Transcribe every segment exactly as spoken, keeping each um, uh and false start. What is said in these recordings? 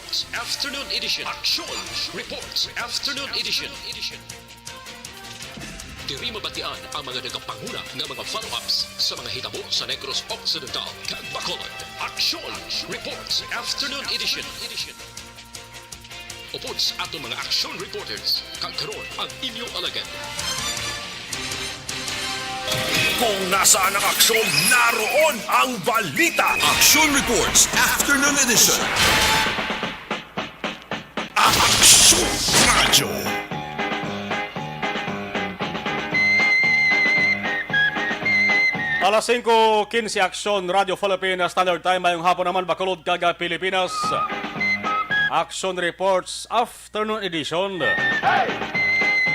Afternoon Edition. Action Reports Afternoon Edition. Diri mabatian ang mga nagapanguna nga mga follow-ups sa mga hitabo sa Negros Occidental kag Bacolod. Action Reports Afternoon Edition. Upod sa aton mga action reporters, kag karon ang inyo alagad. Kung nasaan ang aksyon, naroon ang balita. Action Reports Afternoon Edition. Action Radyo. Alas singko quince, Action Radyo Philippines Standard Time. Mayong hapon naman, Bacolod kag Pilipinas. Action Reports Afternoon Edition.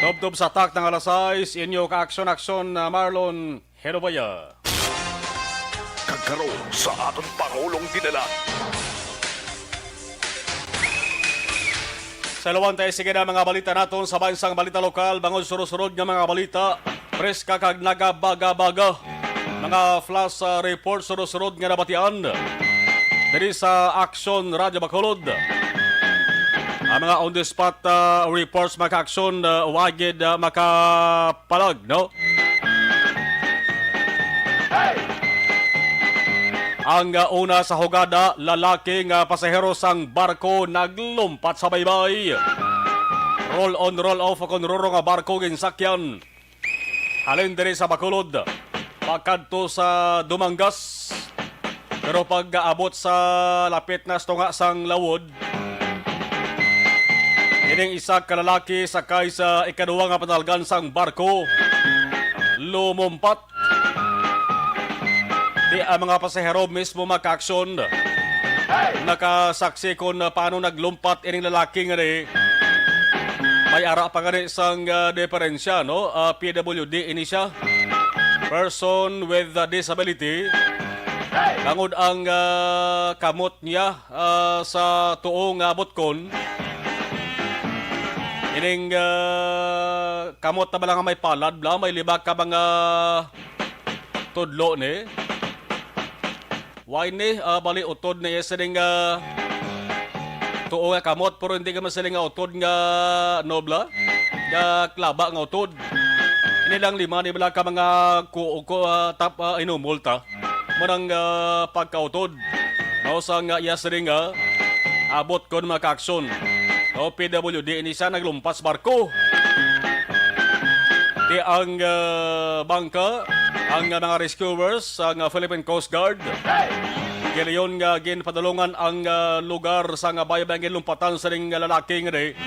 Tubtob sa takna nga alas sais, inyo ka-action-action, uh, Marlon Herobaya. Kag karon sa aton Pangulong Dinala. Sa lawan tayo, sige na mga balita naton sa bansang balita lokal, bangod surod-surod nga mga balita, preska kag nagabaga-baga. Mga flash, ah, report surod-surod nga nabatian diri sa Action Radyo Bacolod. Ang mga on the spot, ah, reports, mga ka-action, ah, wa gid, ah, makapalag, no? Ang, ah, una sa hugada, lalaki nga pasahero sang barko naglumpat sa baybay. Roll on, roll off, kon roro nga barko ginsakyan. Halin diri sa Bacolod, pakadto sa Dumangas. Pero pag-abot sa lapit na sa tunga sang lawod, ining isa ka lalaki sakay sa ikaduha nga panalgan sang barko, lumumpat. Di ang mga pasahero mismo, mga ka-action, nakasaksi kon paano naglumpat ining lalaki nga ni may ara pa gani sang, ah, diferensya, no? Ah, P W D ini siya. Person with a disability. Bangod ang, ah, kamot niya, ah, sa tuo nga butkon. Ining, ah, kamot na bala nga may palad bala, may lima ka mga tudlo ni. Why ni, ah, bali utod ni sining, ah, tuo nga kamot, pero hindi ka man siling nga utod nga nobla, nga klaba nga utod. Ini lang lima ni bala ka mga ku-, ku-, ah, tap, ah, inumol ta. Mo nang, ah, pagkautod. Mao sang, ah, iya sining, ah, abot kon mga ka-action. O P W D ini siya naglumpas barko. Di ang, ah, bangka, ang, ah, mga rescuers, ang, ah, Philippine Coast Guard, gilayon nga ginpadulungan ang, ah, lugar sa nga baybay nga ginlumpatan sining, ah, lalaki nga di.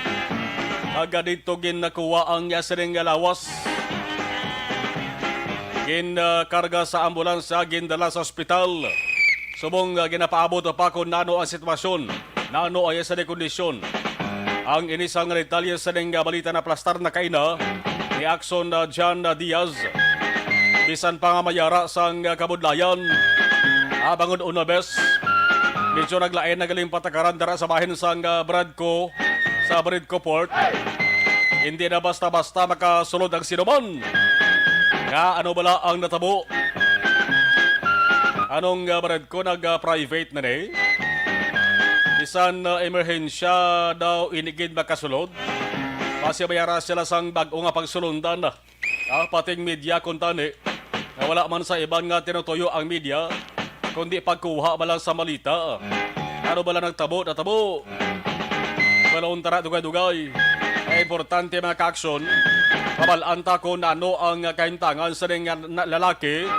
Agad dito ginakuha ang iya sining, ah, lawas. Gin, ah, karga sa ambulansya, gindala sa ospital. Subong, ah, ginapaabot pa kung nano ang sitwasyon. Nano ang iya sa kondisyon? Ang inisang nga detalye sa ning, ah, balita na plastar na kaina ni Axon, ah, John, ah, Diaz. Bisan pa nga mayara sang, ah, kabudlayan, ah, bangod una bes, medyo naglain nagalimpat ang karan dara sa bahin sang, ah, Bradco, sa Bradco Port. Hindi na basta-basta makasulod ang sinuman. Nga ano bala ang natabo? Anong, ah, Bradco nag, ah, private na ni? Bisan, ah, emerhensya daw ini gid makasulod. Pasibayara sila sang bag-o nga pagsulundan. Ah, pating media kuntani, nga wala man sa iban nga tinutuyo ang media, kundi pagkuha bala sa malita. Ano bala nagtabo, natabo? Balon tara dugay-dugay. Ay importante, mga ka-action, mabal-an ta kung ano ang kahintangan sa ning nga na-, lalaki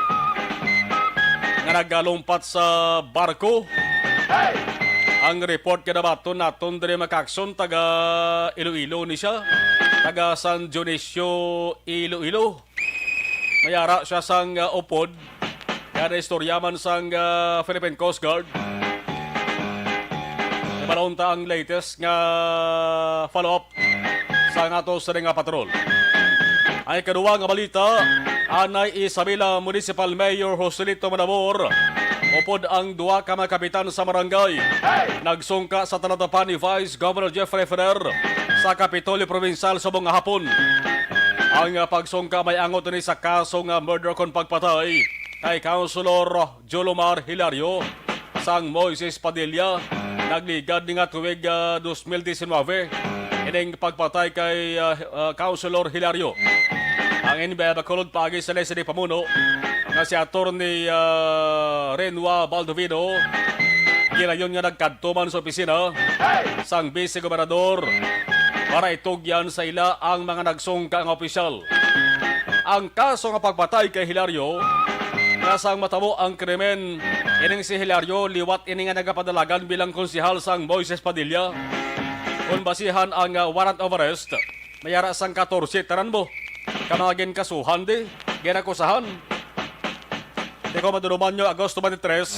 nga nagalumpat sa barko. Ang report nga nabaton naton diri, mga ka-action, taga Iloilo ni siya, taga San Dionisio, Iloilo. Mayara siya sang, ah, upod. Kaya naistorya man sang, ah, Philippine Coast Guard. Ibalon ta ang latest nga follow-up sa nga to sa nga patrol. Ang ikaduwa nga balita, anay Isabela Municipal Mayor Joselito Manabor, upod ang duha ka mga kapitan sa barangay, nagsungka sa talatapan ni Vice Governor Jeffrey Ferrer sa Kapitolyo Provincial subong nga hapon. Ang, ah, pagsungka may angot ni sa kaso nga murder kon pagpatay kay Councilor Jolomar Hilario sang Moises Padilla, nagligad ni nga tuig, ah, dos mil disinwebe, ining pagpatay kay, ah, ah, Councilor Hilario. Ang N B I Bacolod paagi sa ley sa pamuno nga si Attorney, ah, Renua Baldovino, gilayon nga nagkadto man sa opisina sang Vice Gobernador para itugyan sa ila ang mga nagsungka nga opisyal. Ang kaso nga pagpatay kay Hilario, nga sang matabo ang krimen, ining si Hilario liwat ini nga nagapadalagan bilang konsehal sang Moises Padilla. Kon basihan ang, ah, warrant of arrest, may ara sang katorse tanan mo ka mga ginkasuhan di, ginakusahan. Tiko Madunumanyo, Agosto twenty-three,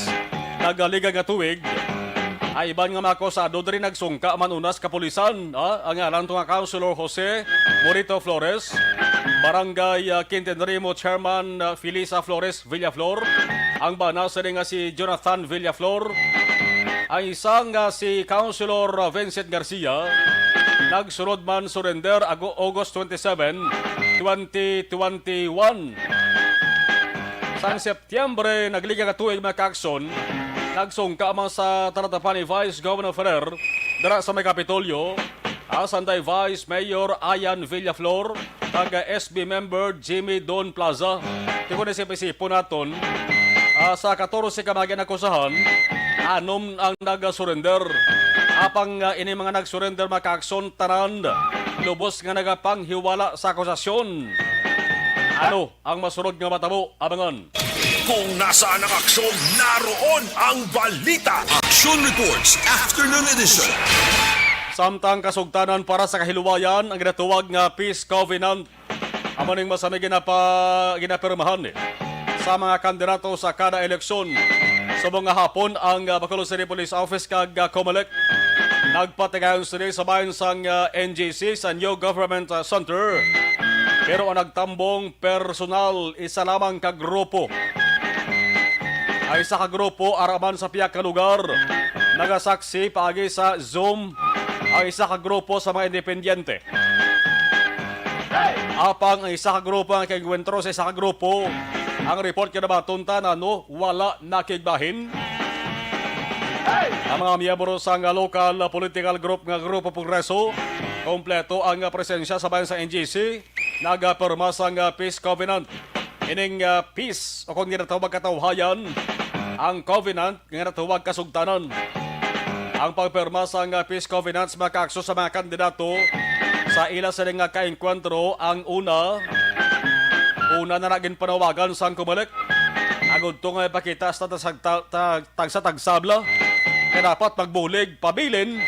nagaliga nga tuig, ay iban nga mga akusado diri nagsungka man unas kapulisan, ah, ang ngalan to nga Councilor Jose Morito Flores, Barangay, ah, Quintenrimo Chairman, ah, Felisa Flores Villaflor, ang bana sini nga si Jonathan Villaflor, ang isa nga si Councilor, ah, Vincent Garcia, nagsunod man surrender ago August twenty-seven, twenty twenty-one. Sang Setyembre, nagliga nga tuig, mga kaaksyon, nagsungka man sa Talatapan ni Vice Governor Ferrer dira sa may Kapitolyo, ah, sanday Vice Mayor Ayan Villaflor, kag S B member Jimmy Don Plaza. Tikon isip-isipon naton, ah, sa katorse ka mga ginakusahan, anom ang nag-surrender. Apang, ah, ini mga nag-surrender, mga kaaksyon, tanan lubos nga nagapanghiwala sa akusasyon. Ano ang masunod nga matabo? Abangan. Kung nasaan ang aksyon, naroon ang balita. Action Reports, Afternoon Edition. Samtang kasugtanan para sa kahiluwayan, ang ginatawag nga Peace Covenant, amo ning masami ginapa-, ginapirmahan sa mga kandidato sa kada eleksyon. Subong nga hapon, ang, ah, Bacolod City Police Office kag, ah, Comelec nagpatigayon sini sa bahin sang, ah, N G C sa New Government, ah, Center. Pero ang nagtambong personal, isa lamang ka grupo. Ang isa ka grupo ara man sa pihak ka lugar, nagasaksi paagi sa Zoom ang isa ka grupo sa mga independyente. Apang ang isa ka grupo ang nakaengkwentro sa isa ka grupo. Ang report kinabaton tanan, no, wala nakigbahin. Ang mga miyembro sang local political group nga Grupo Progreso, kompleto ang presensya sa bahin sa N G C, nagapirma sang peace covenant. Ining, ah, peace o kon ginatawag katawhayan, ang covenant nga natawag kasugtanan. Ang pagpirma sang, ah, peace covenant sa mga kaakso sa mga kandidato sa ila sini nga kaengkwentro ang una, una na nagin panawagan sang Comelec. Agud to nga ipakita sa tag-, tag-, tag-, tagsa-tagsabla nga dapat magbulig pabilin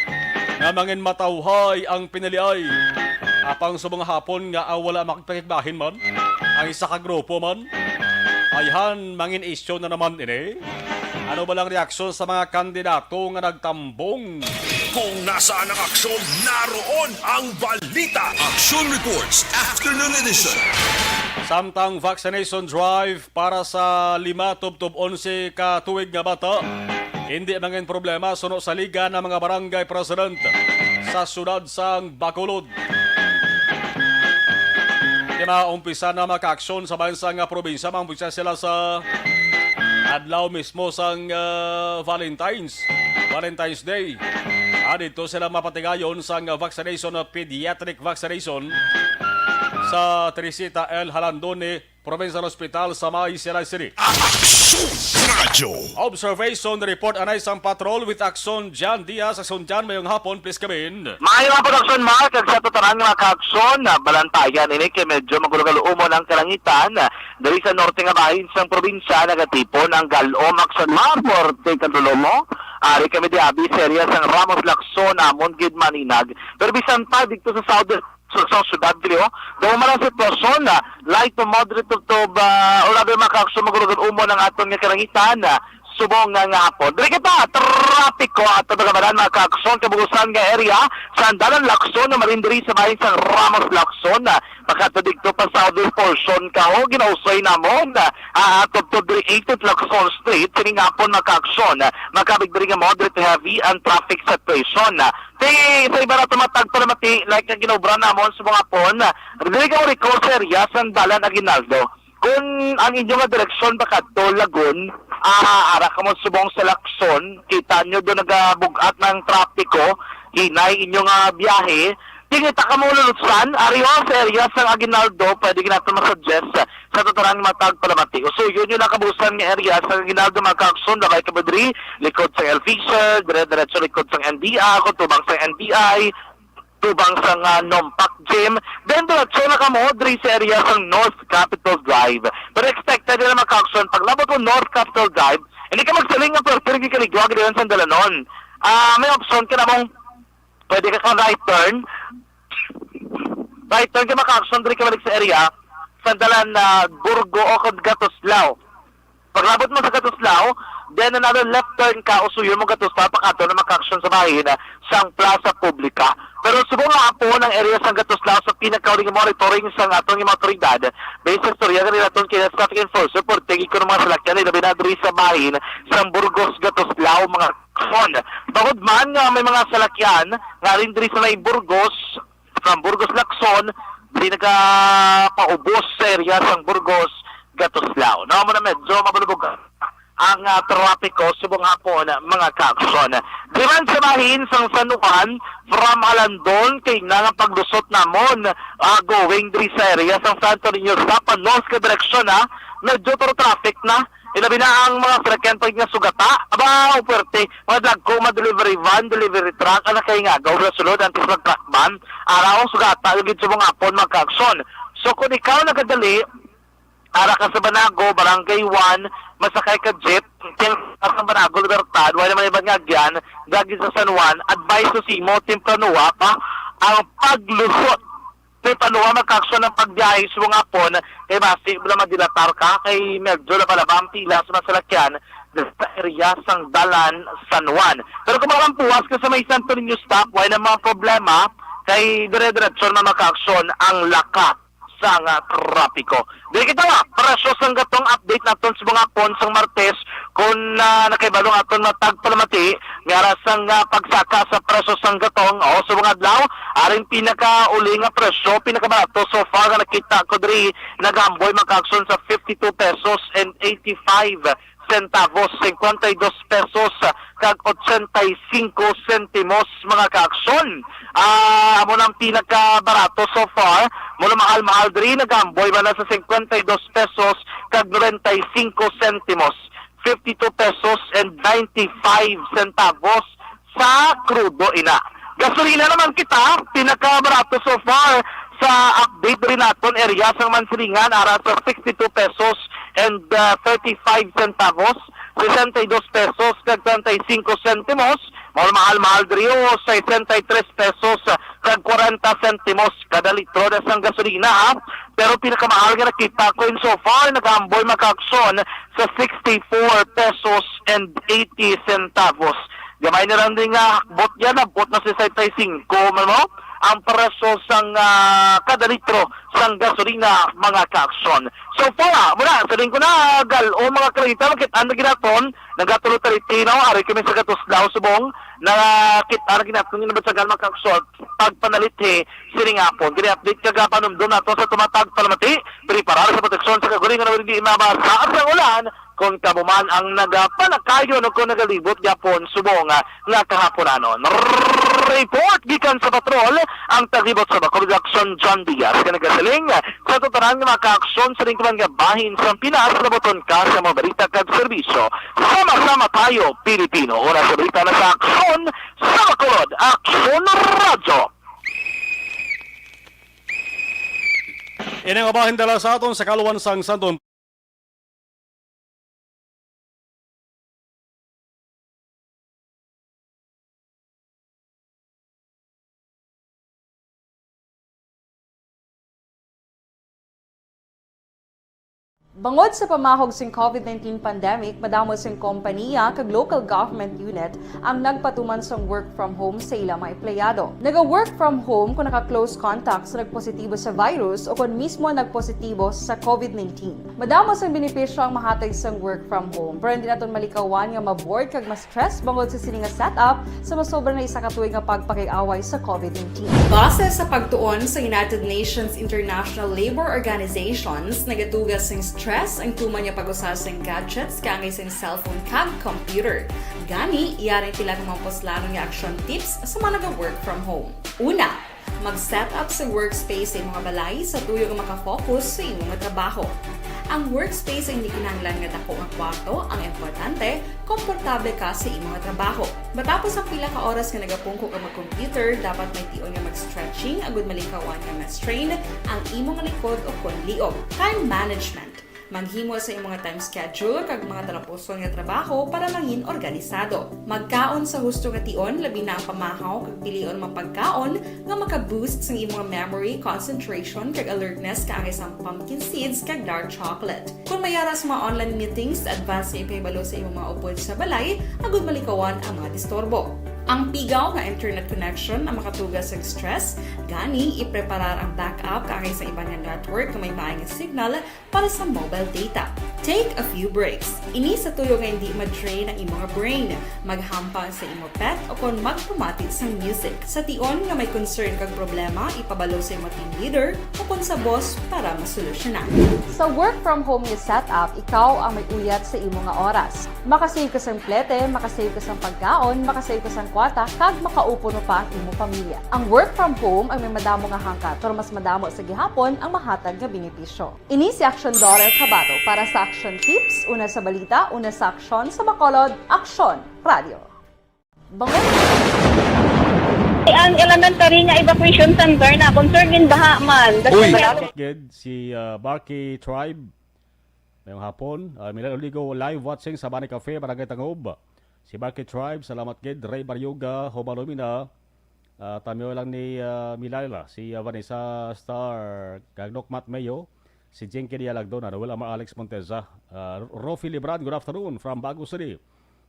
nga mangin matawhay ang piniliay. Apang sa mga hapon nga, ah, wala makipakigbahin man ang isa ka grupo man, ayhan mangin isyu na naman ini. Ano ba lang reaksyon sa mga kandidato nga nagtambong? Kung nasaan ang aksyon, naroon ang balita. Action Reports, Afternoon Edition. Samtang vaccination drive para sa lima tubtob onse ka tuig nga bata, hindi mangin problema suno sa Liga ng mga Barangay President sa siyudad sang Bacolod. Kinaumpisa na makaaksyon sa bansang probinsya, maumpisa sila sa adlaw mismo sang, ah, Valentine's, Valentine's Day. Ah, dito sila mapatigayon sang vaccination, ah, pediatric vaccination sa Teresita L. Jalandoni Provincial Hospital sa may Silay City. Aksyon Radyo. Observation report anay sang patrol with Aksyon Jan Diaz. Aksyon Jan, mayong hapon, please come in. Maayong hapon, Aksyon Mark, kag sa tanan nga mga kaakson, ah, balantayan ini kay medyo magulo-gulo umon ang kalangitan, ah, diri sa norte nga bahin sang probinsya, nagatipon ang galom, Aksyon Mark, norte kag lulomo. Ari kami di abi sa area sang Ramos Lacson, amon gid maninag. Pero bisan pa dito sa southern sa, sa syudad diri, oh. Daw man ang sitwasyon, ah, light to moderate to, to, ah, or other mga kaakson, magulo-gulo umon ang aton nga kalangitan, ah, subong nga, nga hapon. Diri kita, trapiko at pagkabalan mga kaakson, kabugusan nga area, sa Dalan Lacson, na malin diri sa bahin sang Ramos Lacson, ah, makadto dito pa sa other portion ka, oh, ginausoy namon, ah, ah, tubtob diri eighty Lacson Street, sining hapon mga kaakson, ah, makabig diri nga moderate to heavy ang traffic situation, ah, Ti, sa iba na tumatag pa naman, ti, like, ang ginobra namon sa mga pon, ah, dili ka mo recall sa area sang Dalan Aguinaldo. Kung ang inyo nga direksyon pakadto Lagun, ah, ara kamo subong sa Lacson, kita nyo do nagabug-at ng trapiko, hinay inyo nga biyahe. Tingita kamo lulutsan, ari o, sa area sang Aguinaldo, pwede gid nato masuggest sa tuturan nga matag palamati. Usuyon nyo na kabusan nga area sa Aguinaldo, mga kaakson, labay ka diri, likod sa El Fisher, dire-diretso likod sang N B I, kung tubang sa N B I, tubang sang, ah, Nompak Gym. Then, diretso na kamo diri sa area sang North Capitol Drive. Pero expected nila, mga kaakson, paglabot mo North Capitol Drive, hindi ka magsiling nga pwerte rin kaligwag diyan sa dalanon. Ah, may option ka na mong pwede ka kang right turn. Right turn ka, mga kaakson, diri ka balik sa area. Sa dalan na Burgo o kung Gatuslao. Paglabot mo sa Gatuslao, then another left turn ka, usuyon mo Gatuslao, pakadto na, mga kaakson, sa bahin, ah, sang Plaza Publica. Pero subong nga hapon ang area sang Gatuslao sa pinakahuling monitoring sang aton nga mga otoridad, based sa istorya nga nila aton kay traffic enforcer, pwerte gid kuno mga salakyan, ilabi na diri sa bahin sang Burgos Gatuslao, mga kaakson. Bangod man nga may mga salakyan nga rin diri sa may Burgos, from Burgos Lacson, di nagapaubos sa area sang Burgos Gatuslao. No, amo na medyo mabalubog ang, ah, trapiko subong hapon, mga kaakson. Di man sa bahin sang San Juan, from Alandon, kay na nga paglusot namon, ah, going diri sa area sang Santo Niño, sa panos ka direksyon, ha, medyo toro traffic na. Ilabi na ang mga sasakyan pag nga sugata. Aba, ang pwerte. Mga dagko, mga delivery van, delivery truck, ang nakaingagaw sa sulod, antes mag-truck ban. Araw, sugata, gid sa mga hapon, mga kaakson. So, kung ikaw nagadali, ara ka sa Banago, Barangay one, masakay ka jeep, kaya sa Banago, Libertad, wala naman ibang agyan, dagi sa San Juan, advice ko sa imo, temprano pa ang paglusot. May panuwa, mga kaakson, ang pagbiyahe sa mga hapon, kay basi wala madilatar ka, kay medyo laba-laba ang pila sa mga salakyan sa area sang Dalan San Juan. Pero kung makampuwas ka sa may Santo Niño stop, wala na mga problema, kay dire-diretso na, mga kaakson, ang lakat sang, ah, trapiko. Di kita, ah, presyo sang gatong update naton sa mga hapon sang Martes, kung, ah, nakaibalong aton matag palamati, nga ara sang, ah, pagsaka sa presyo sang gatong, o, sa mga adlaw, aring pinakauli nga presyo, pinakabarato so far nga nakita ko diri, nagaamboy, mga kaakson, sa fifty-two pesos and eighty-five centavos, cincuenta y dos pesos kag ochenta y cinco sentimos, mga kaakson. Ah, amo nang pinakabarato so far, mula mahal-mahal diri, nagaamboy man na sa cincuenta y dos pesos kag noventa y cinco sentimos. Fifty-two pesos and ninety-five centavos sa krudo ina. Gasolina naman kita, pinakabarato so far sa update rin naton area sang Mansilingan, ara sa sixty-two pesos and, uh, thirty-five centavos, sesenta y dos pesos kag treinta y cinco sentimos, mahal-mahal diri o sesenta y tres pesos kag kwarenta sentimos kada litro na sang gasolina, ha? Pero pinakamahal nga nakita ko in so far, nagaamboy, mga kaakson, sa sixty-four pesos and eighty centavos. Gamay na lang din nga hakbot yan, abot na sesenta y cinco man mo ang presyo sang, ah, kada litro sang gasolina, mga kaakson. So far, ah, muna, sa linggo na, gal, o mga karita, makit-an na ginaton, nagatulo ta riti, no? Ari kami sa Gatuslao, subong, nakit-an na ginaton, yung nabatsagan, mga kaakson, pagpanalithi, sining hapon. Kini update kag panumdom nato sa tumatag palamati, preparar sa proteksyon sa kagulingon na di mabasa sa ulan, kung kamo man ang nagapanakayon o kung nagalibot gihapon subong nga kahaponanon. Report gikan sa patrol, ang taglibot sa Bacolod Action, John Diaz, nga nagasiling sa tuturan nga mga kaaksyon sa lingkuman nga bahin sa Pinas, labuton ka sa mga balita kag serbisyo. Sama-sama tayo, Pilipino. Una sa balita na sa Aksyon sa Bacolod, Aksyon Radyo. Ini nga bahin dala sa aton sa kaluwan sang Santo Bangod sa pamahog sing COVID nineteen pandemic, madamo sing kompaniya kag local government unit ang nagpatuman sang work from home sa ila mga empleyado. Naga-work from home kon naka-close contact sa nagpositibo sa virus o kon mismo nagpositibo sa COVID nineteen. Madamo sang benepisyo ang mahatag sang work from home, pero hindi naton malikawan nga ma-bored kag ma-stress bangod sa sini nga setup sa masobra na isa ka tuig nga pagpakig-away sa COVID nineteen. Base sa pagtuon sa United Nations International Labour Organizations, nagatugas sing stress ang tuman nga pag-usa sing gadgets kaangay sing cellphone kag computer. Gani, yari sila nga mga puslanon nga action tips sa mga naga-work from home. Una, mag-set up sa workspace sa imong balay sa tuyo nga makafocus sa imong trabaho. Ang workspace ay hindi kinahanglan nga dako nga kwarto, ang importante, komportable ka sa imong trabaho. Matapos ang pila ka oras nga nagapungko ka mag-computer, dapat may tion nga mag-stretching agud malikawan nga ma-strain ang imong likod o kon liog. Time management. Maghimo sa imong time schedule kag mga talapuson nga trabaho para mangin organisado. Magkaon sa husto nga tion, labi na ang pamahaw kag pilion mga pagkaon nga maka-boost sang imong memory, concentration, kag alertness kaangay sang pumpkin seeds kag dark chocolate. Kon may ara sa mga online meetings, advance nga ipahibalo sa imong mga upod sa balay agud malikawan ang mga disturbo. Ang pigaw nga internet connection ang makatugas sa stress, gani ipreparar ang backup kaangay sa iban nga network nga may maayong signal para sa mobile data. Take a few breaks. Ini sa tuyo nga hindi ma-drain ang imong brain. Maghampang sa imo pet o kon magpamati sang music. Sa tion nga may concern kag problema, ipabalo sa imo team leader o kon sa boss para masolusyonan. Sa work from home nga setup, ikaw ang may uyat sa imo nga oras. Makasave ka sang plete, makasave ka sang pagkaon, makasave ka sang kwarta, kag makaupo pa ang imo pamilya. Ang work from home ang may madamo nga hangkat, pero mas madamo sa gihapon ang mahatag nga benepisyo. Ini si Action Daughter Kabato para sa Action Tips, una sa balita, una sa aksyon, sa Bacolod, Aksyon Radio. Bangon! Ang elementary nga evacuation center na concern gid baha man. Uy! Salamat gid si, ah, Barky Tribe. Mayong hapon. Ah, Milan Oligo, live watching sa Bani Cafe, Barangay Tangob. Si Barky Tribe, salamat gid. Ray Baryoga, Homalumina. Ah, tamyo lang ni, ah, Milaila, si, ah, Vanessa Star, kag Nokmat Mayo, si Jinky Dialagdona, Noel Amar, Alex Monteza, ah, Rofi Libran, good afternoon from Bago City.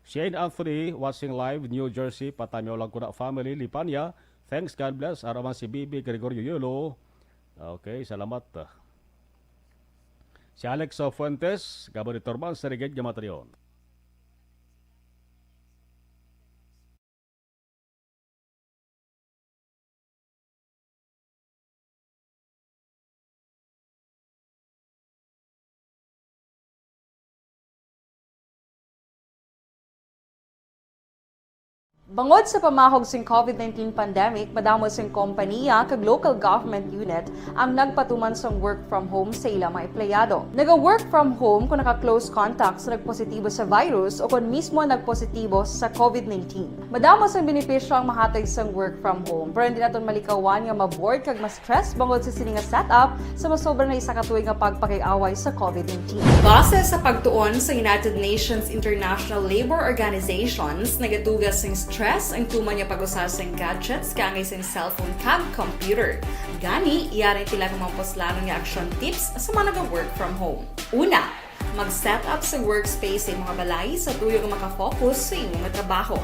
Shane Anthony, watching live, New Jersey, patamyo lang ko na family, Lipanya. Thanks, God bless. Araman si Bibi Gregorio Yolo. Okay, salamat. Si Alex, uh, Fuentes, Gabo ni Torman, Seriged, Gamatayon. Bangod sa pamahog sing COVID nineteen pandemic, madamo sing kompaniya kag local government unit ang nagpatuman sang work from home sa ila mga empleyado. Naga-work from home kung naka-close contact sa nagpositibo sa virus o kung mismo nagpositibo sa COVID nineteen. Madamo sang benepisyo ang mahatag sang work from home, pero hindi naton malikawan nga ma-bored kag ma-stress bangod sa sini nga setup sa masobra na isa ka tuig nga pagpakig-away sa COVID nineteen. Base sa pagtuon sa United Nations International Labour Organizations, nagatugas sing stress ang tuman nga pag-usa sing gadgets kaangay sing cellphone kag computer. Gani, yari sila nga mga puslanon nga action tips sa mga naga-work from home. Una, mag-set up sa workspace sa imong balay sa tuyo nga makafocus sa imong trabaho.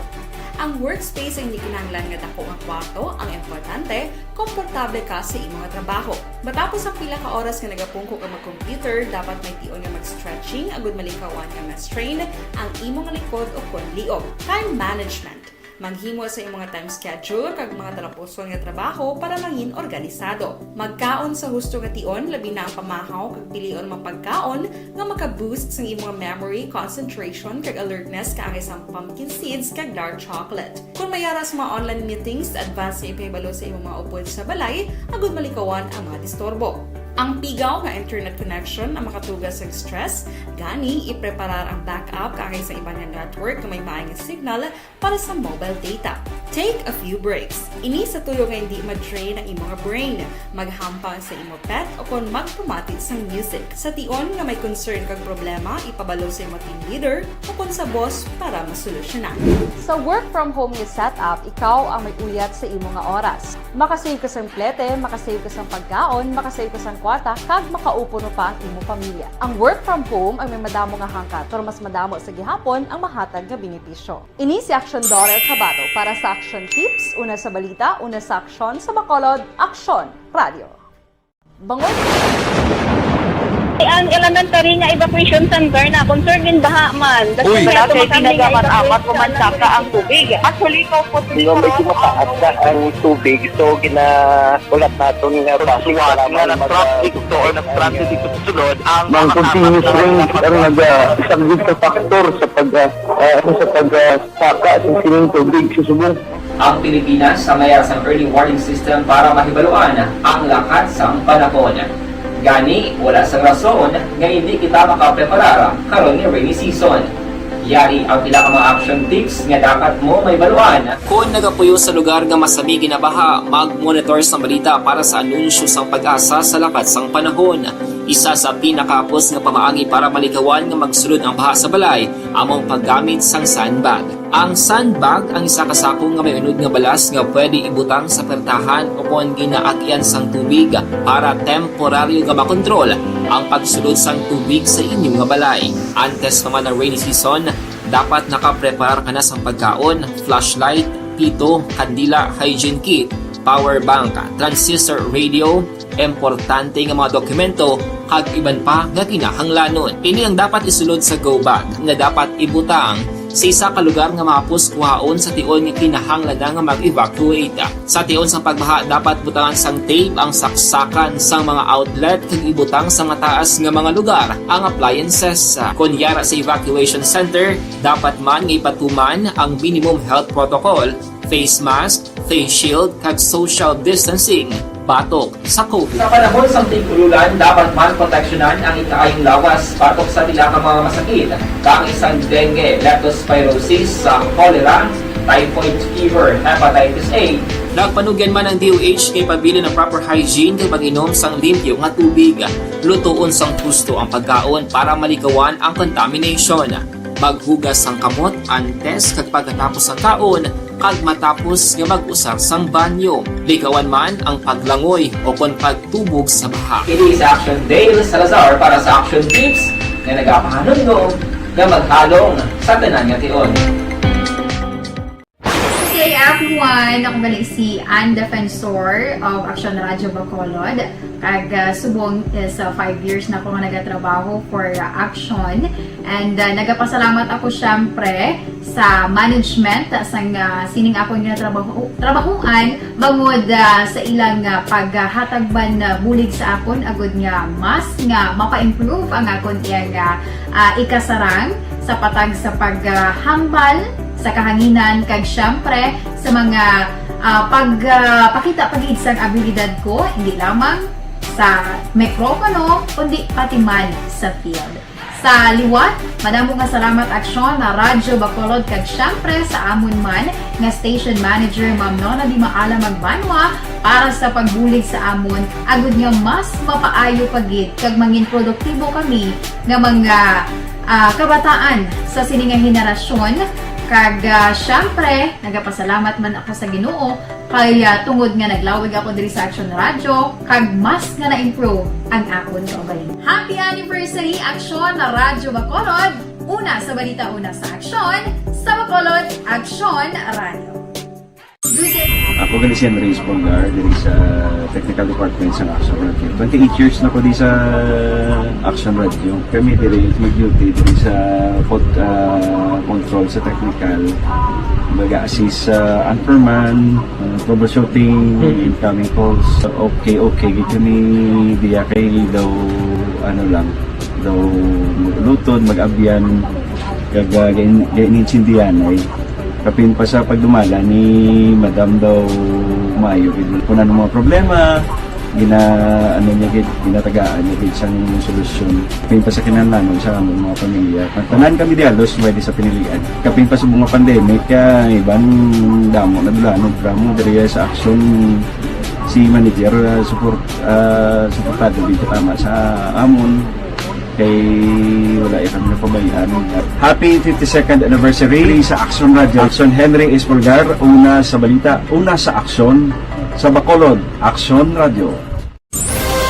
Ang workspace ay hindi kinahanglan nga dako nga kwarto, ang importante, komportable ka sa imong trabaho. Matapos ang pila ka oras nga nagapungko ka mag-computer, dapat may tion nga mag-stretching agud malikawan nga ma-strain ang imong likod o kon liog. Time management. Maghimo sa imong time schedule kag mga talapuson nga trabaho para mangin organisado. Magkaon sa husto nga tion, labi na ang pamahaw kag pilion mga pagkaon nga maka-boost sang imong memory, concentration, kag alertness kaangay sang pumpkin seeds kag dark chocolate. Kung may ara sa mga online meetings, advance nga ipahibalo sa imong mga upod sa balay agud malikawan ang mga disturbo. Ang pigaw nga internet connection ang makatugas sa stress, gani ipreparar ang backup kaangay sa iban nga network nga may maayong signal para sa mobile data. Take a few breaks. Ini sa tuyo nga hindi ma-drain ang imong brain. Maghampang sa imo pet o kon magpamati sang music. Sa tion nga may concern kag problema, ipabalo sa imo team leader o kon sa boss para masolusyonan. Sa work from home nga setup, ikaw ang may uyat sa imo nga oras. Makasave ka sang plete, makasave ka sang pagkaon, makasave ka sang kwarta kag makaupo no pa ang imo pamilya. Ang work from home ay may madamo nga hangkat, pero mas madamo sa gihapon ang mahatag nga benepisyo. Ini si Action Daughter Tabato para sa Action Tips, una sa balita, una sa aksyon, sa Bacolod, Aksyon Radio. Bangod. Ang elementary nga evacuation center na concern in baha man. Uy! Wala kay ginagamit-amat o mansaka ang tubig. Actually, ikaw po, Hindi, medyo mataas na ang tubig. So, gina-, ulat naton nga base sa nga nag-traffic to or nag-transit dito sa sulod ang Ang continuous rain ang naga-, isang big factor sa pag, ah, ah, sa pag, ah, saka sa sining tubig sa subong. Ang Pilipinas ang may sang early warning system para mahibaluan ang lakat sang panahon. Gani, wala sang rason nga hindi kita makapreparar karon nga rainy season. Yari ang pila ka mga action tips nga dapat mo mahibaluan. Kon nagapuyo sa lugar nga masami ginabaha, mag-monitor sang balita para sa anunsyo sang PAGASA sa lakat sang panahon. Isa sa pinakahapos nga pamaagi para malikawan nga magsulod ang baha sa balay amo ang paggamit sang sandbag. Ang sandbag ang isa ka sako nga may unod nga balas nga pwede ibutang sa pertahan o kon ginaagyan sang tubig para temporaryo nga makontrol ang pagsulod sang tubig sa inyo nga balay. Antes pa man ang rainy season, dapat nakapreparar ka na sang pagkaon, flashlight, pito, kandila, hygiene kit, power bank, transistor radio, importante nga mga dokumento, kag iban pa nga kinahanglanon. Ini ang dapat isulod sa go bag nga dapat ibutang sa isa ka lugar nga mahapos kuhaon sa tion nga kinahanglan na nga mag-evacuate. Sa tion sang pagbaha, dapat butangan sang tape ang saksakan sang mga outlet kag ibutang sa mataas nga mga lugar ang appliances. Kon yara sa evacuation center, dapat man nga ipatuman ang minimum health protocol, face mask, face shield, kag social distancing batok sa COVID. Sa panahon sang tig-ululan, dapat man proteksyonan ang ikaayong lawas batok sa pila ka mga masakit, kaangay sang dengue, leptospirosis, sa cholera, typhoid fever, hepatitis A. Nagpanugyan man ang D O H nga ipabilin ang proper hygiene kag pag-inom sang limpyo nga tubig. Lutoon sang husto ang pagkaon para malikawan ang contamination. Maghugas sang kamot antes kag pagkatapos sang kaon kag matapos nga mag-usar sang banyo. Likawan man ang paglangoy o kon pagtubog sa baha. Ini si Action Dale Salazar para sa Action Tips nga nagapahanumdom nga maghalong sa tanan nga tion. Okay, everyone, ako gali si Ann Defensor of Action Radio Bacolod. Kag, ah, subong is, ah, five years na ako nga nagatrabaho for, ah, Action. And, ah, nagapasalamat ako, syempre, sa management, ah, sang, ah, sining akon nga trabaho, trabahuan, bangod, ah, sa ilang, ah, paghatag man, ah, bulig sa akon, agud nga mas nga mapa-improve ang akon iyang, ah, ah, ikasarang sa patag sa paghambal sa kahanginan, kag, syempre, sa mga, ah, pag, ah, pakita pa gid sang abilidad ko, hindi lamang sa mikropono, kundi pati man sa field. Sa liwat, madamo nga salamat, Aksyon, na Radyo Bacolod, kag, syempre, sa amon man nga station manager, Ma'am Nona Di Maala Magbanwa, para sa pagbulig sa amon, agud nga mas mapaayo pa gid kag mangin produktibo kami nga mga, ah, kabataan sa sini nga henerasyon. Kag, ah, syempre, nagapasalamat man ako sa Ginoo kay, ah, tungod nga naglawig ako diri sa Action Radio, kag mas nga na-improve ang akon kaugalingon. Happy anniversary, Action Radyo Bacolod! Una sa balita, una sa aksyon, sa Bacolod, Action Radio. Ako gali si Henry Espolgar, diri sa technical department sa Action Radio. Twenty-eight years na ko di sa Action Radio. Kami diri mag-duty diri sa pod, ah, control sa technical. Baga assist sa anchorman, ah, troubleshooting, Mhm. incoming calls. Okay, okay, gid kami diya kay daw, ano lang, daw mag-ulutod, mag-abyan, kag, ah, gain-, gainintindihan ay. Kapin pa sa pagdumala ni Madam daw maayo gid. Kung ano mga problema, gina-, ano niya gid, ginatagaan niya gid sang solusyon. Kapin pa sa kinahanglanon sa among mga pamilya. Ang tanan kami di halos may di sa pinilian. Kapin pa sa mga pandemic, kaya iban damo na dulanon, dramo, diri sa aksyon si manager, ah, support, ah, suportado gid tama sa amon. Kay wala ya kami napabayaan. Happy fifty-second anniversary sa Action Radio. Action Henry Espolgar, una sa balita, una sa aksyon, sa Bacolod, Action Radio.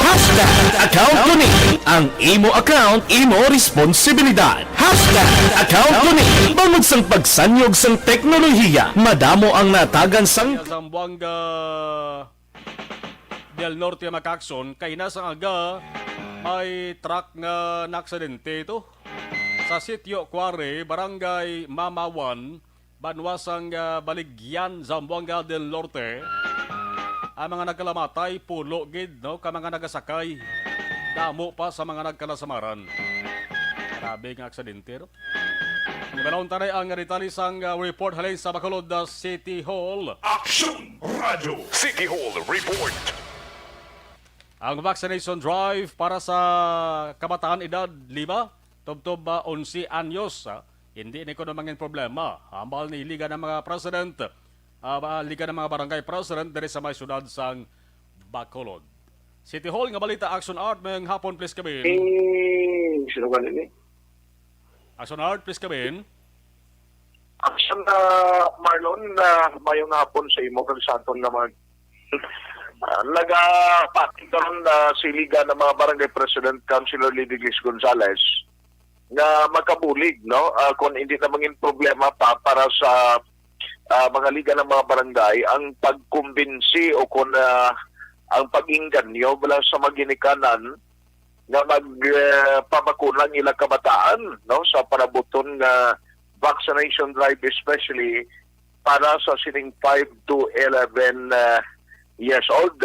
Hashtag Ang imo account, imo responsibilidad. Hashtag account ko ni. Bangod sang pagsanyog sang teknolohiya, madamo ang natagan sang Zamboanga del Norte, mga ka-aksyon, kay nasa aga may truck nga naaksidente ito sa Sitio Quarry, Barangay Mamawan, banwa sang, ah, Baligyan, Zamboanga del Norte. Ang mga nagkalamatay, pulo gid, no, ka mga nagasakay. Damo pa sa mga nagkalasamaran. Grabe nga aksidente, no? Ibalon ta na ang detalye sang, ah, report halin sa Bacolod, ah, City Hall. Aksyon Radio City Hall Report. Ang vaccination drive para sa kabataan edad lima tubtob, ah, onse anyos, ah, hindi ni kuno mangin problema. Hambal ni Liga ng mga President, ah, ba-, Liga ng mga Barangay President diri sa may siyudad sang Bacolod. City Hall nga balita, Action Art, mayong hapon, please come in. Eh, sino ka nini? Action Art, please come in. Action, ah, Marlon, ah, mayong hapon sa imo kag sa aton nga mga, ah, nagapating karon, ah, si Liga ng mga Barangay President, Councilor Lady Glis Gonzales, nga makabulig, no? Ah, kung hindi na mangin problema pa para sa, ah, mga Liga ng mga Barangay ang pagkumbinsi o kung, ah, ang pag-inganyo bala sa mga ginikanan nga mag, eh, pabakuna ang ilang kabataan, no, sa panabuton nga vaccination drive, especially para sa sining five to eleven, eh, years old.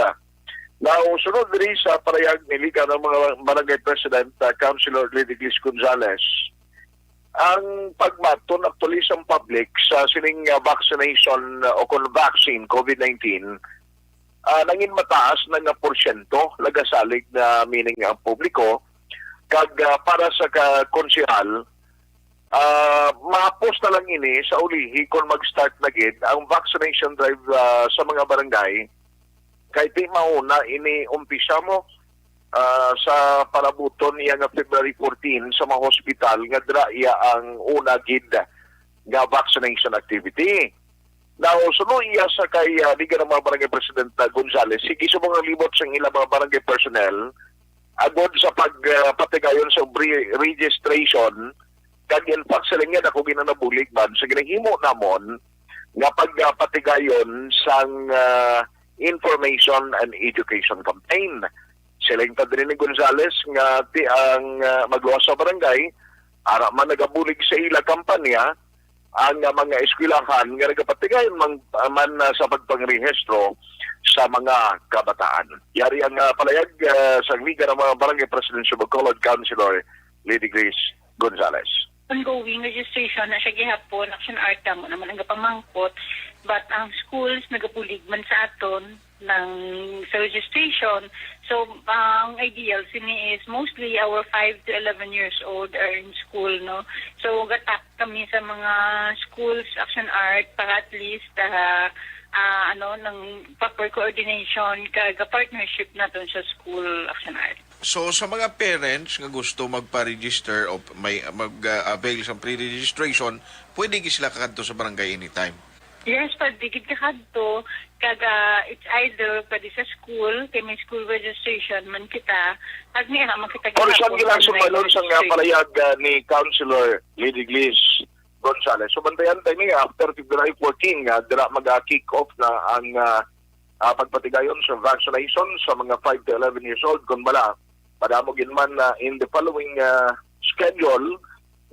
Now, sunod diri sa parayag ni Liga ng mga Barangay President, ah, Councilor Lady Glis Gonzales, ang pagbaton actually sa public sa sining, ah, vaccination, ah, o kon vaccine COVID nineteen, ah, nangin mataas na nga porsyento nagasalig na, meaning ang publiko, kag, ah, para sa ka-, konsehal, ah, mahapos na lang ini sa ulihi kon mag-start na gid ang vaccination drive, ah, sa mga barangay. Kay ti mauna ini umpisa mo, ah, sa palabuton niya nga February fourteen sa mga hospital nga dira iya ang una gid nga vaccination activity. Now, suno iya sa kay, ah, Liga ng mga Barangay President, ah, Gonzales, sige subong ang libot sang ilang mga barangay personnel agod sa pag, ah, patigayon sa pre-registration, kag in fact, sila nga ako ginanabulig man sa ginahimo namon nga pagpatigayon sang, ah, information and education campaign. Siling pa diri ni Gonzales nga ti ang, ah, magluwas sa barangay, ara man nagabulig sa ila kampanya, ang, ah, mga eskwelahan nga nagapatigayon man, man, ah, sa pagpangrehistro sa mga kabataan. Yari ang, ah, palayag, ah, sa Liga ng mga Barangay President sa Bacolod, Councilor Lady Grace Gonzales. Ongoing registration na siya gihapon, Action Art, damo naman ang gapamangkot, but ang schools nagabulig man sa aton ng, sa registration. So, ang ideal sini is mostly our five to eleven years old are in school, no? So, gatak kami sa mga schools, Action Art, para at least, ah, ah, ano, ng proper coordination kag partnership naton sa school, Action Art. So, sa mga parents nga gusto magpa-register o may mag-avail sa pre-registration, pwede gid sila kakadto sa barangay anytime? Yes, pwede gid kakadto. Kag, ah, it's either pwede sa school, kay may school registration man kita, kag may man kita. Or gihapon saan gila online sumalon sa nga registration. Palayag, ah, ni Councilor Lady Glis Gonzales. So, bantayan tayo niya after February fourteen nga dira mag-kick off na ang, ah, ah, pagpatigayon sa vaccination sa mga five to eleven years old. Kung bala, madamo gid man, ah, in the following, ah, schedule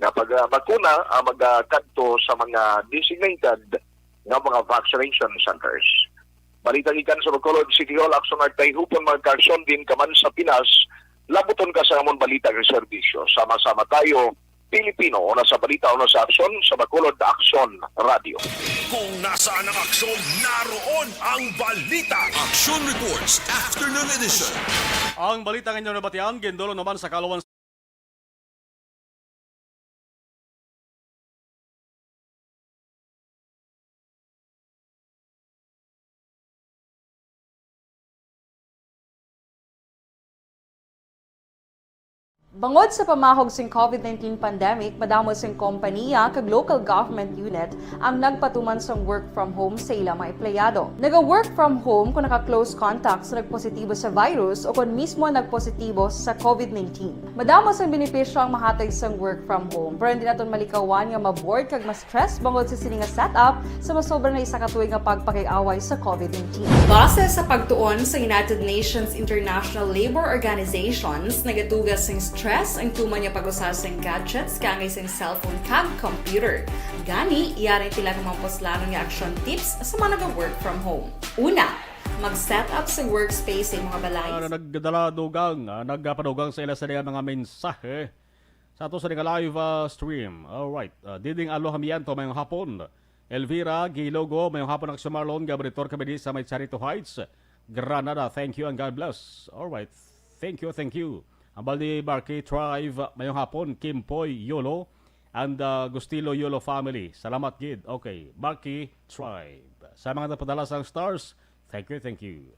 nga pag, ah, bakuna ang magakadto sa mga designated nga mga vaccination centers. Balita gikan sa Bacolod City Hall, Action Art, kay hupon mga kaaksyon din ka man sa Pinas, labuton ka sa amon balita kag serbisyo. Sama-sama tayo, Pilipino, una sa balita, una sa aksyon, sa Bacolod Aksyon Radio. Kung nasaan ang aksyon, naroon ang balita. Action Reports, Afternoon Edition. Ang balita nga inyo nabatian, gindulong naman sa Kalawan Bangod sa pamahog sing COVID nineteen pandemic, madamo sing kompaniya kag local government unit ang nagpatuman sang work from home sa ila mga empleyado. Naga-work from home kung naka-close contact sa nagpositibo sa virus o kon mismo nagpositibo sa COVID nineteen. Madamo sang benepisyo ang mahatag sang work from home, pero hindi naton malikawan nga ma-bored kag ma-stress bangod sa sini nga setup sa masobra na isa ka tuig nga pagpakig-away sa COVID nineteen. Base sa pagtuon sa United Nations International Labour Organizations, nagatugas sing stress ang tuman nga pag-usa sing gadgets kaangay sing cellphone kag computer. Gani, yari ang pila ka mga puslanon nga action tips sa mga naga-work from home. Una, mag-set up sa workspace sa imong balay. Ah, nagdala dugang, ah, nagpadugang sa ila sa mga mensahe sa ato sa nga live, ah, stream. Alright. Ah, Diding Alo Hamiento, mayong hapon. Elvira Gilogo, mayong hapon. Action Marlon Gabritor, kami di sa may Charito Heights, Granada. Thank you and God bless. Alright. Thank you, thank you. Ang Baldi Barkey Tribe, mayong hapon. Kimpoy Yolo and, ah, Gustilo Yolo family. Salamat gid. Okay, Barkey Tribe. Sa mga nagpadala sang stars, thank you, thank you.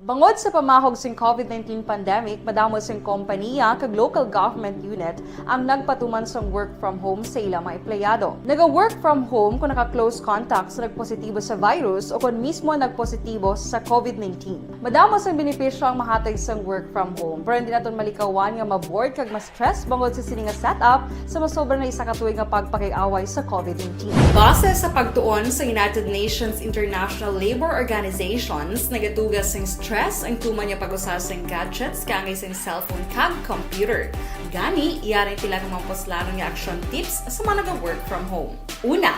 Bangod sa pamahog sing COVID nineteen pandemic, madamo sing kompaniya kag local government unit ang nagpatuman sang work from home sa ila mga empleyado. Naga-work from home kung naka-close contact sa nagpositibo sa virus o kon mismo nagpositibo sa COVID nineteen. Madamo sang benepisyo ang mahatag sang work from home, pero hindi naton malikawan nga ma-bored kag ma-stress bangod sa sini nga setup sa masobra na isa ka tuig nga pagpakig-away sa COVID nineteen. Base sa pagtuon sa United Nations International Labour Organizations, nagatugas sing stress ang tuman nga pag-usa sing gadgets kaangay sing cellphone kag computer. Gani, yari ang pila ka mga puslanon nga action tips sa mga naga-work from home. Una,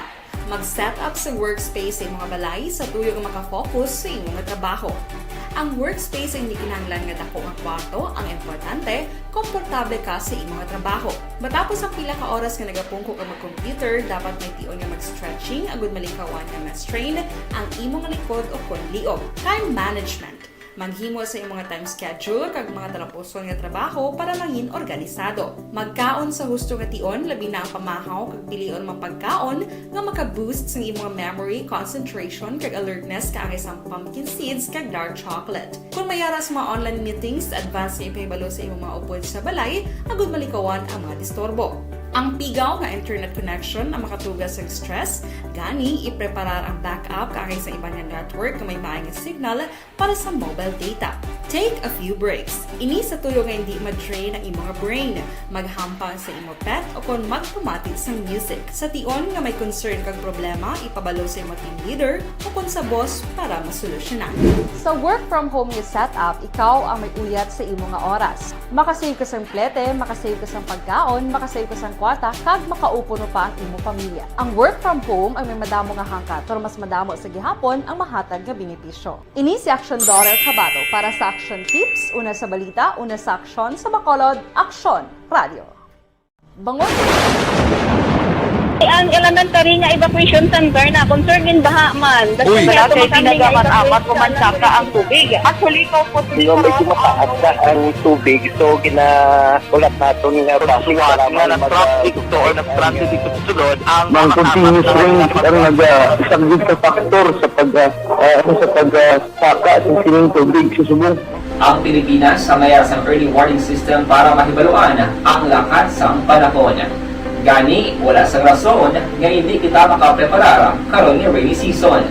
mag-set up sa workspace sa imong balay sa tuyo nga makafocus sa imong nga trabaho. Ang workspace ay hindi kinahanglan nga dako nga kwarto, ang importante, komportable ka sa imong nga trabaho. Matapos ang pila ka oras nga nagapungko ka mag-computer, dapat may tion nga mag-stretching agud malikawan nga ma-strain ang imong likod o kon liog. Time management. Maghimo sa imong nga time schedule kag mga talapuson nga trabaho para mangin organisado. Magkaon sa husto nga tion, labi na ang pamahaw kag pilion mga pagkaon nga maka-boost sang imong memory, concentration, kag alertness kaangay sang pumpkin seeds kag dark chocolate. Kung may ara sa mga online meetings, advance nga ipahibalo sa imong mga upod sa balay agud malikawan ang mga disturbo. Ang pigaw nga internet connection ang makatugas sa stress, gani ipreparar ang backup kaangay sa iban nga network nga may maay nga signal para sa mobile data. Take a few breaks. Ini sa tuyo nga hindi ma-drain ang imo nga brain. Maghampang sa imo pet o kon magpamati sang music. Sa tion nga may concern kag problema, ipabalo sa imo team leader o kon sa boss para masolusyonan. Sa work from home nga setup, ikaw ang may uyat sa imo nga oras. Makasave ka sang plete, makasave ka sang pagkaon, makasave ka sang kwarta, kag makaupod pa ang imo pamilya. Ang work from home ay may madamo nga hangkat, pero mas madamo sa gihapon ang mahatag nga benepisyo. Ini si Action Daughter Kabato para sa Action Tips, una sa balita, una sa aksyon, sa Bacolod, Aksyon Radio. Bangod. Ang elementary nga evacuation center na concern in baha man. Uy. Wala kay pinagamat-amat ko man saka ang tubig. Actually, ikaw po. Nga medyo mataas na ang tubig, so gina-, ulat naton nga basi nga kailangan mag-, nag-traffic to or nag-traffic dito sa sulod ang mga continuous rain ang nag-, ah, isa gid sa factor sa pag, ah, ah, ano, sa pag, ah, saka sa sining tubig sa subong. Ang Pilipinas ang may ara sang early warning system para mahibaluan ang lakat sang panahon. Gani, wala sang rason nga hindi kita makapreparar karon nga rainy season.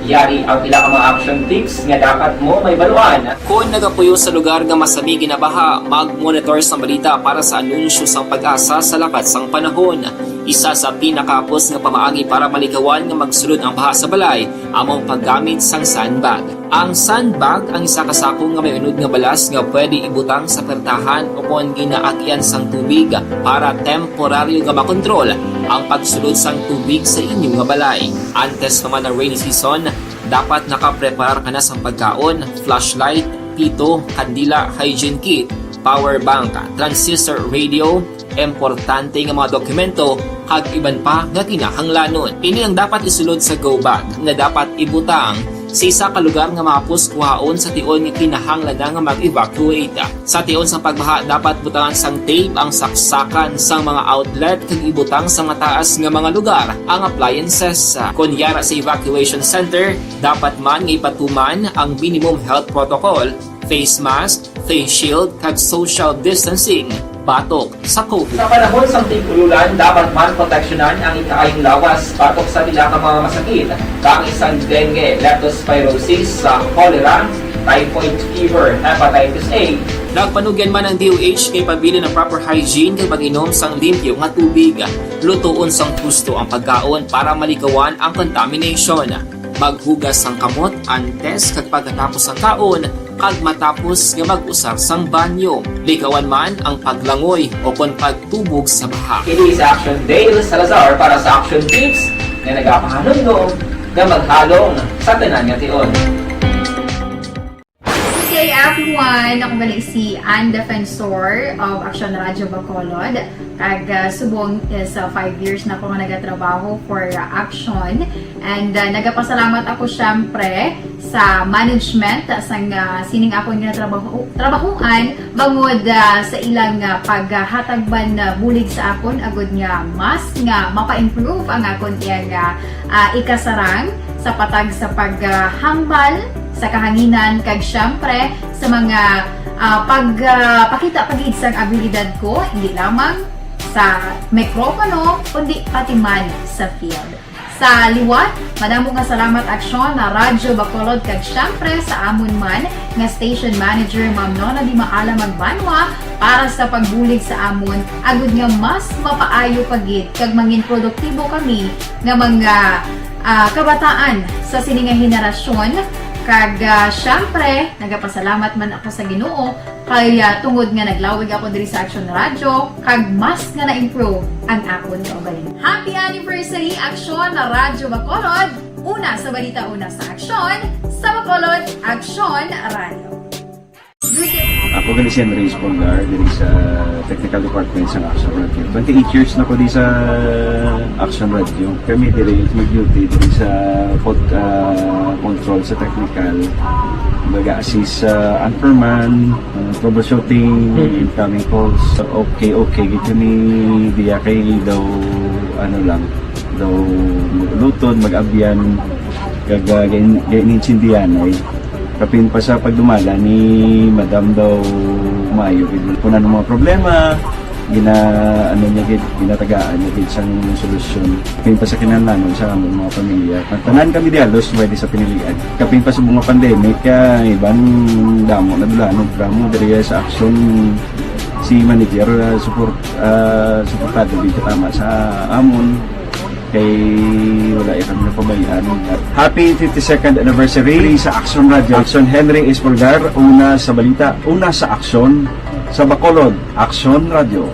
Yari ang pila ka mga action tips nga dapat mo mahibaluan. Kon nagapuyo sa lugar nga masami ginabaha, mag-monitor sang balita para sa anunsyo sang PAGASA sa lakat sang panahon. Isa sa pinakahapos nga pamaagi para malikawan nga magsulod ang baha sa balay amo ang paggamit sang sandbag. Ang sandbag ang isa ka sako nga may unod nga balas nga pwede ibutang sa pertahan o kon ginaagyan sang tubig para temporaryo nga makontrol ang pagsulod sang tubig sa inyo nga balay. Antes pa man ang rainy season, dapat nakapreparar ka na sang pagkaon, flashlight, pito, kandila, hygiene kit, power bank, transistor radio, importante nga mga dokumento, kag iban pa nga kinahanglanon. Ini ang dapat isulod sa go bag nga dapat ibutang Sa isa ka lugar nga mahapos kuhaon sa tion nga kinahanglan na nga mag-evacuate. Sa tion sang pagbaha, dapat butangan sang tape ang saksakan sang mga outlet kag ibutang sa mataas nga mga lugar ang appliances. Kon yara sa evacuation center, dapat man nga ipatuman ang minimum health protocol, face mask, face shield, kag social distancing batok sa COVID. Sa panahon sang tig-ululan, dapat man proteksyonan ang ikaayong lawas batok sa pila ka mga masakit, kaangay sang dengue, leptospirosis, sa cholera, typhoid fever, hepatitis A. Nagpanugyan man ang D O H kay pabilin ang proper hygiene kag pag-inom sang limpyo nga tubig. Lutoon sang husto ang pagkaon para maligawan ang contamination. Maghugas sang kamot antes kag pagkatapos sang kaon, kag matapos nga mag-usar sang banyo. Ligawan man ang paglangoy o kon pagtubog sa baha. Kini si Action Dale Salazar para sa Action Tips nga nagapahanumdom nga maghalong sa tanan nga tion. Good day, everyone! Ako gali si Ann Defensor of Action Radio Bacolod. Kag, ah, subong is, ah, five years na ako nga nagatrabaho for, ah, Action. And, ah, nagapasalamat ako, syempre, sa management, ah, sang, ah, sining akon nga trabaho, trabahuan, bangod, ah, sa ilang, ah, paghatag man, ah, bulig sa akon, agud nga mas nga mapa-improve ang akon iyang, ah, ah, ikasarang sa patag sa paghambal sa kahanginan, kag, syempre, sa mga, ah, pag, ah, pakita pa gid sang abilidad ko, hindi lamang sa mikropono, kundi pati man sa field. Sa liwat, madamo nga salamat, Aksyon, na Radyo Bacolod, kag, syempre, sa amon man nga station manager, Ma'am Nona Di Maala Magbanwa, para sa pagbulig sa amon, agud nga mas mapaayo pa gid kag mangin produktibo kami nga mga, ah, kabataan sa sini nga henerasyon. Kag, ah, syempre, nagapasalamat man ako sa Ginoo kay, ah, tungod nga naglawig ako diri sa Action Radio, kag mas nga na-improve ang akon kaugalingon. Happy anniversary, Action na Radyo Bacolod! Una sa balita, una sa aksyon, sa Bacolod, Action Radio. Good day. Ako gali si Henry Espolgar, diri sa technical department sa Action Radio. Twenty-eight years na ko di sa Action Radio. Kami diri mag-duty diri sa pod-, ah, control sa technical. Mag-assist sa anchorman, ah, troubleshooting, Mm. incoming calls. Okay, okay. Gito ni diya kay daw, ano lang, daw magluton, mag-abyan, kag, ah, gain-, gain-, inintindihan ay kapin pa sa pagdumala ni Madam daw maayo gid. Kung ano mga problema, gina-, ano niya gid, ginatagaan niya gid sang solusyon. Kapin pa sa kinahanglanon sa among mga pamilya. Tanan kami di halos pwede sa pinilian. Kapin pa sa mga pandemic, ah, iban damo na dulanog, damo diri sa aksyon si manager, ah, support, ah, suportado gid katama sa amon. Kay wala iya kami napabayaan. Happy fifty-second anniversary sa Action Radio. Action Henry Espolgar, una sa balita, una sa aksyon, sa Bacolod, Action Radio.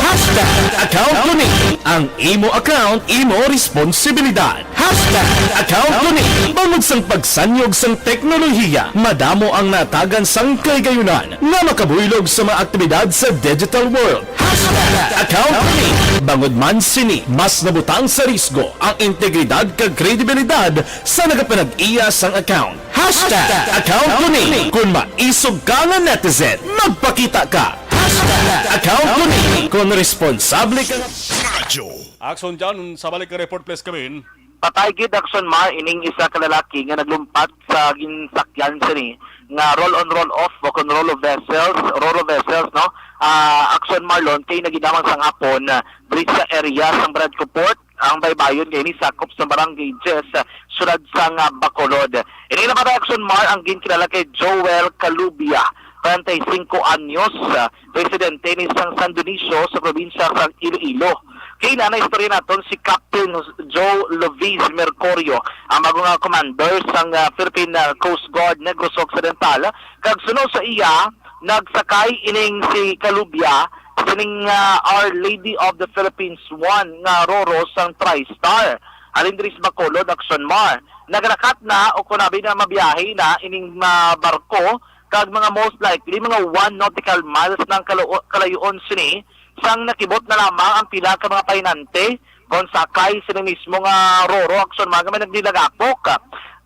Hashtag account ko ni. Ang imo account, imo responsibilidad. Hashtag account ko ni. Bangod sang pagsanyog sang teknolohiya, madamo ang natagan sang kaligayunan nga makabuylog sa mga aktibidad sa digital world. Hashtag account ko ni. Bangod man sini, mas nabutang sa risgo ang integridad kag kredibilidad sa nagapanag-iya sang account. Hashtag account ko ni. Kung maisog ka nga netizen, magpakita ka. Hashtag account ko ni. Kung responsable ka nga Radyo. Action dyan, sa balik ka report, please, Kevin. Patay gid, Action Mar, ining isa ka lalaki nga naglumpat sa ginsakyan sini nga roll on, roll off, o kon roll of vessels, roll of vessels, no? Ah, Action Marlon, kay nagidamang sang hapon, ah, diri sa area sang Barangay Port, ang baybayon kay ni sakop sa Barangay Diez, ah, siyudad sang, ah, Bacolod. Ini napatay, Action Mar, ang ginkilala kay Joel Calubia, treinta y cinco anyos, ah, residente ni sang San Dionisio sa probinsya sa Iloilo. Kay naa na istorya naton si Captain Joe Lovis Mercurio, ang bago nga commander sang, ah, Philippine, ah, Coast Guard Negros Occidental, kag suno sa iya, nagsakay ining si Calubia sining, ah, Our Lady of the Philippines one nga roro sang TriStar. Halin diri sa Bacolod, Action Mar. Nagalakat na o kunabi na mabiyahe na ining, ah, barko kag mga most likely mga one nautical miles na ang kalo-, kalayoon sini sang nakibot na lamang ang pila ka mga pahinante kon sakay sini mismo nga roro, Action Mar, nga may nagdilagapok.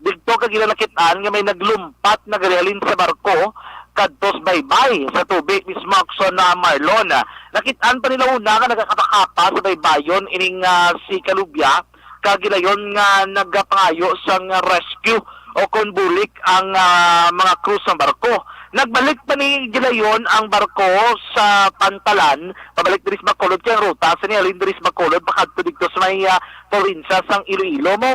Didto kag ila nakit-an nga may naglumpat nga garihalin sa barko kadto sa baybay sa tubig mismo, Aksyon na Marlon. Nakit-an pa nila una nga nagakapakapa sa baybayon ining, ah, si Kalubya, kag gilayon nga nagapangayo sang rescue o kon bulik ang, ah, mga crew sang barko. Nagbalik pa ni gilayon ang barko sa pantalan pabalik diri sa Bacolod, kay ang ruta sa nihalin diri sa Bacolod pakadto didto sa may, ah, probinsya sang Iloilo mo.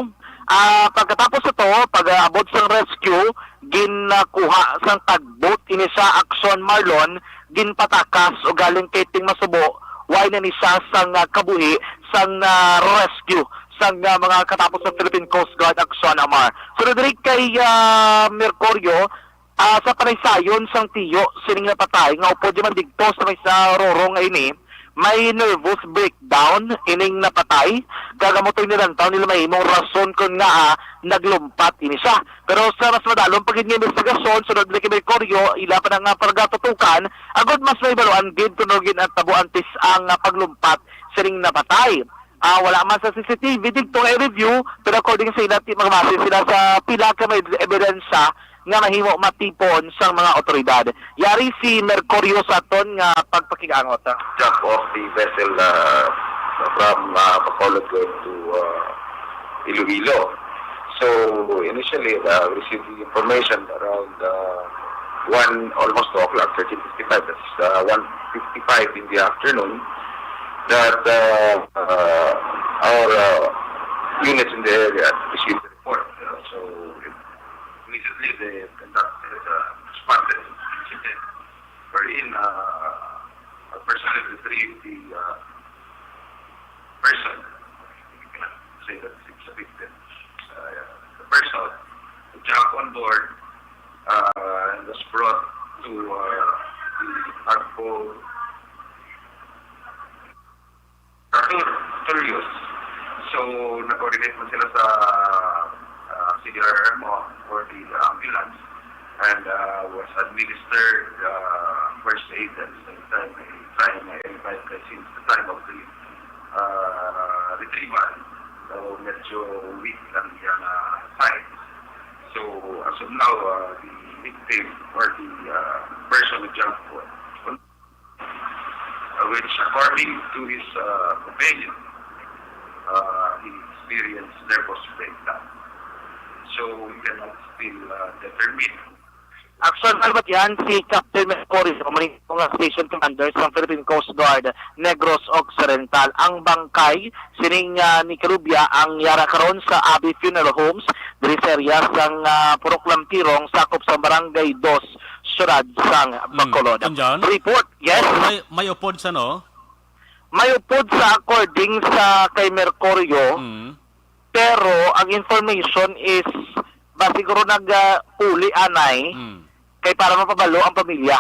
Ah, pagkatapos ato, pag-aabot sang rescue, ginakuha sang tagboat ini sa Aksyon Marlon, ginpatakas o galing kay ting masubo, way na ni siya sang, ah, kabuhi sang, ah, rescue sang, ah, mga katapos sa Philippine Coast Guard Aksyon Amar. So, diri kay, ah, Mercurio, ah, sa panaysayon sang tiyo sining napatay nga upod di man digto sa may sa roro nga ini, may nervous breakdown ining napatay, kag amo to'y nilantaw nila mahimong rason kon ngaa naglumpat ini siya. Pero sa mas madalom pa gid nga investigasyon, sunod ni Mercurio, ila pa na nga pagatutukan, agud mas may baluan gid kuno ginatabo antes ang, ah, paglumpat sining napatay. Ah, wala man sa C C T V didto nga i-review, pero according sa ila, ti-, magbase sila sa pila ka mga ebidensya nga mahimo matipon sang mga otoridad. Yari si Mercurio sa aton nga pagpakig-angot. Jump off the vessel, uh, from, uh, Bacolod going to, uh, Iloilo. So, initially, uh, we received the information around, uh, one, almost two o'clock, thirteen fifty-five, that's, uh, one fifty-five in the afternoon, that, uh, uh, our, uh, units in the area received the report. Uh, so, immediately they conducted, uh, responded to the incident, wherein, uh, our personnel retrieved the, uh, person. We cannot say that it's a victim. Uh, the person who jumped on board, uh, and was brought to, uh, the tugboat Arthur Tullius. So, nag-coordinate man sila sa, ah, C D R M O for the ambulance and, ah, was administered, ah, first aid at the same time, eh, trying, eh, revive the, since the time of the, ah, retrieval. So, medyo weak ang iyang, ah, sides. So, as of now, ah, the victim or the, ah, person who jumped was uh, which, according to his, uh, companion, uh, he experienced nervous breakdown. So, we cannot still, uh, determine. Aksyon, Albert, yan si Captain Mercurio, manito nga station commander sa Philippine Coast Guard, Negros Occidental. Ang bangkay sining, ah, ni Kalubya ang yara karon sa Abbey Funeral Homes diri sa area sang, ah, Purok Lampirong, sakop sa Barangay Dos, Siyudad sang Mm. Bacolod. Unjan? Report, yes. May, may upod sa, no? May upod sa, according sa kay Mercurio, Mm. pero ang information is ba siguro nag, ah, uli anay Mm. kay para mapabalo ang pamilya.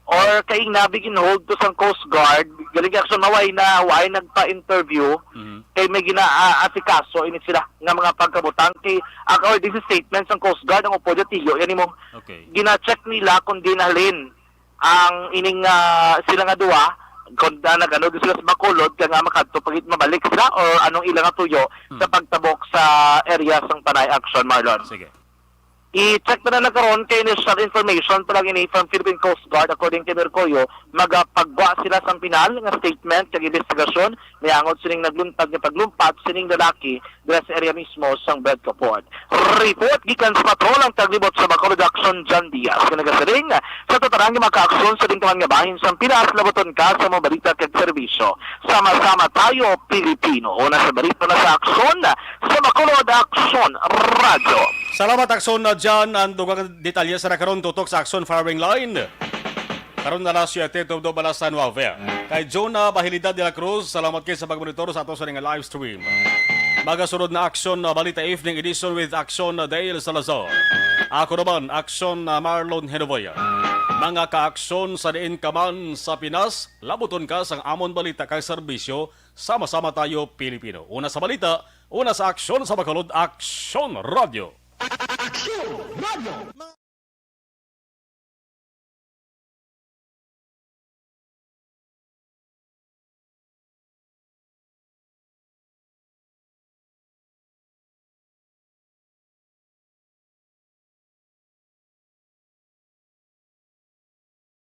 Or kay nabi ginhold to sang Coast Guard, galing kay Aksyon, maway na, way nagpa-interview, Mhm. kay may ginaasikaso ini sila nga mga pagkabutang. Kay according sa statement sang Coast Guard, ang upod tiyo, yan imo, Okay. gina-check nila kung di nahalin ang ining, ah, sila nga duwa, kung, ah, nag-ano din sila sa Bacolod, kaya nga makadto pagit mabalik sila, or anong ila nga tuyo Mm. sa pagtabok sa area sang Panay Aksyon, Marlon. Sige. I-check na na karon kay initial information pa lang ini from Philippine Coast Guard. According kay Mercurio, magapagwa sila sang pinal nga statement kag investigasyon may angod sining nagluntad nga paglumpat sining lalaki dira sa area mismo sang Bed Kapod. Report gikan sa patrol ang taglibot sa Bacolod Aksyon, John Diaz, nga nagasiling sa tatanan nga makaaksyon sa dingtungan nga bahin sang Pinas, labuton ka sa mga balita kag serbisyo. Sama-sama tayo, Pilipino. Una sa balita na sa Aksyon, sa Bacolod Aksyon Radyo. Salamat, Aksyon na John. Ang dugang detalye sa nakaron tutok sa Aksyon Firing Line. Karon na alas siyete, tubdo alas nuebe. Kay Jonah Bahilidad de la Cruz, salamat kay sa pagmonitor sa ato sa nga live stream. Magasunod na Aksyon na Balita Evening Edition with Aksyon na Dale Salazar. Ako naman, Aksyon na Marlon Henovoya. Mga kaaksyon sa diin ka man sa Pinas, labuton ka sang amon balita kag serbisyo, sama-sama tayo, Pilipino. Una sa balita, una sa aksyon sa Bacolod, Aksyon Radyo. Aksyon Radyo.